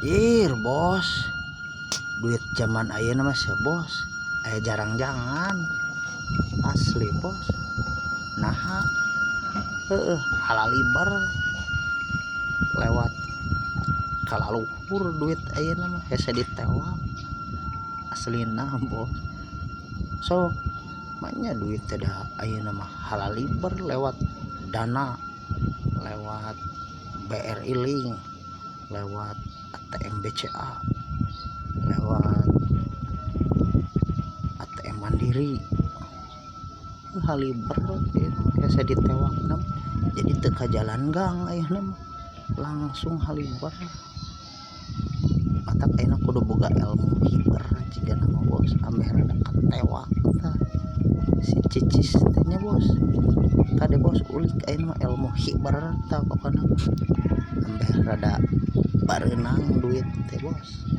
Ir bos, duit zaman ayeuna mah sia, bos, aya jarang-jangan asli, bos. Naha? Heeh, halaliber lewat kalaluhur duit ayeuna mah, hese ditewak aslina, bos. Sok maknya duit teh da ayeuna mah halaliber lewat Dana, lewat BRI Link, lewat ATM BCA, lewat ATM Mandiri, haliber hese ditewak. Jadi teu ka jalan gang ayeuna mah, langsung haliber. Matak ayeuna kudu boga ilmu hiber jigana mah, bos, ambeh rada katewak tah si cicis teh nya, bos. Kade, bos, ulik ayeuna mah ilmu hiber tah, pokona ambeh rada bareunang duit teh, bos.